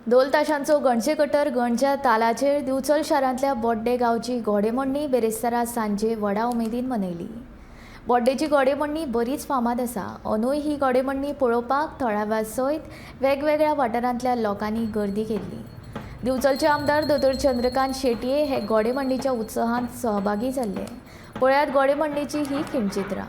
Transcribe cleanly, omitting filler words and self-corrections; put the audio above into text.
ढोल ताशांचो गणचे कटर गणच्या तालाचेर दिवचल शारांतल्या बोड्डे गांवची घोडेमोडणी बेरेस्तारा सांजे व्हडा उमेदीन मनयली. बोड्डेची घोडेमोडणी बरीच फामाद आसा. अंदूय ही घोडेमोडणी पळोवपाक थळाव्या सयत वेगवेगळ्या वाठारांतल्या लोकांनी गर्दी केल्ली. दिवचलचे आमदार दोतोर चंद्रकांत शेटये हे घोडेमोडणीच्या उत्सवांत सहभागी जाल्ले. पळयात घोडेमोडणीची ही खिणचित्रां.